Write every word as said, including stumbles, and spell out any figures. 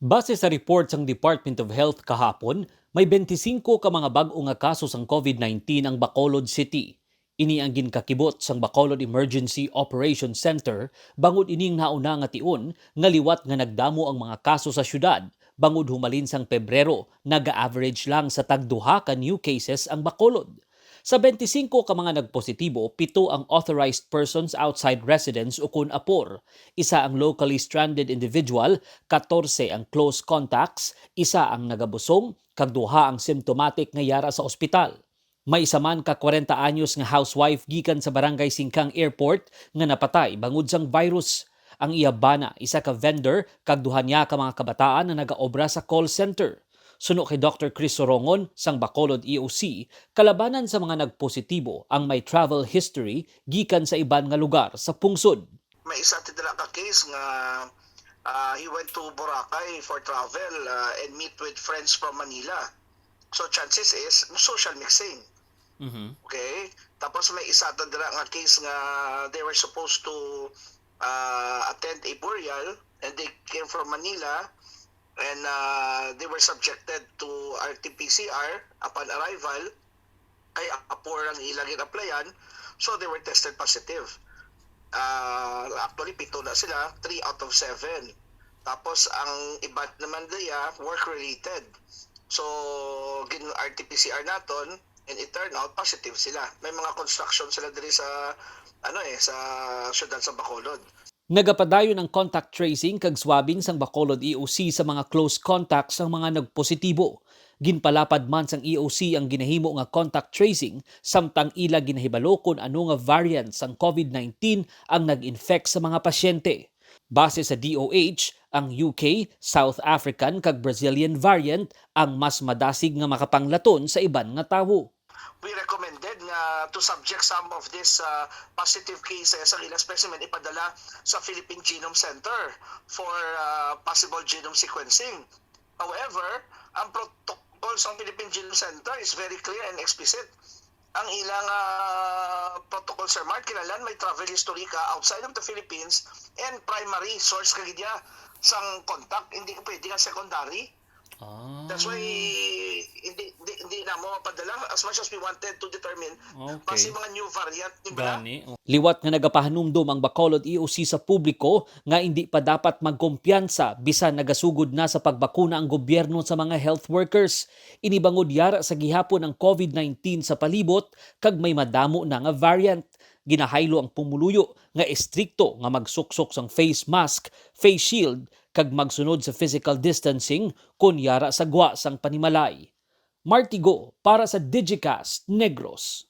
Base sa report sang Department of Health kahapon, may twenty-five ka mga bag-o nga kaso sang COVID nineteen ang Bacolod City. Ini ang ginkakibot sang Bacolod Emergency Operation Center, bangod ining nauna nga tion nga liwat nga nagdamo ang mga kaso sa syudad, bangod humalin sang Pebrero, naga-average lang sa tagduha ka new cases ang Bacolod. Sa twenty-five ka mga nagpositibo, pito ang authorized persons outside residence ukon apor, isa ang locally stranded individual, katorse ang close contacts, isa ang nagabusong, kag duha ang symptomatic nga yara sa ospital. May isa man ka kwarenta anyos nga housewife gikan sa Barangay Singkang Airport nga napatay bangod sang virus. Ang iya bana, isa ka vendor, kag duha niya ka mga kabataan nga nagaobra sa call center. Suno kay Doctor Chris Sorongon sang Bacolod E O C, kalabanan sa mga nagpositibo ang may travel history gikan sa iban nga lugar sa pungsod. May isa ti dira ka case nga, ah, he went to Boracay for travel, ah, and meet with friends from Manila. So, chances is, social mixing. Mhm. Okay? Tapos may isa ta dira nga case nga they were supposed to, ah, attend a burial and they came from Manila and, ah, they were subjected to R T P C R upon arrival. Kay apor ang ila gin-applyan, so they were tested positive. Ah, actually, pito na sila, three out of seven. Tapos, ang iba naman diya, work-related. So, gin-R T P C R naton, and it turned out positive sila. May mga construction sila diri sa, ano eh, sa siyudad sa Bacolod. Nagapadayon ang contact tracing kag swabbing sang Bacolod E O C sa mga close contacts sang mga nagpositibo. Ginpalapad man sang E O C ang ginahimo nga contact tracing, samtang ila ginahibalo kon ano nga variant sang COVID nineteen ang nag-infect sa mga pasyente. Base sa D O H, ang U K, South African, kag Brazilian variant ang mas madasig nga makapanglaton sa iban nga tawo. We recommended nga to subject some of these, uh, positive cases, ang ilang specimen ipadala sa Philippine Genome Center for, uh, possible genome sequencing. However, ang protocol sa Philippine Genome Center is very clear and explicit. Ang ilang, uh, protocol, Sir Mark, kinahanglan may travel history ka outside of the Philippines and primary source ka gid ya sang contact. Hindi ka pwede nga secondary. Ah. That's why hindi, hindi, hindi na mo mapadala as much as we wanted to determine. Okay. Basi mga new variant ni bala. Gani, oh. Liwat nga nagapahanumdom ang Bacolod E O C sa publiko nga indi pa dapat magkumpiyansa bisan nagasugod na sa pagbakuna ang gobyerno sa mga health workers. Ini bangod yara sa gihapon ang COVID nineteen sa palibot kag may madamo na nga variant. Ginahaylo ang pumuluyo nga estrikto nga magsuksok sang face mask, face shield, kag magsunod sa physical distancing kon yara sa gwa sang panimalay. Martigo para sa Digicast Negros.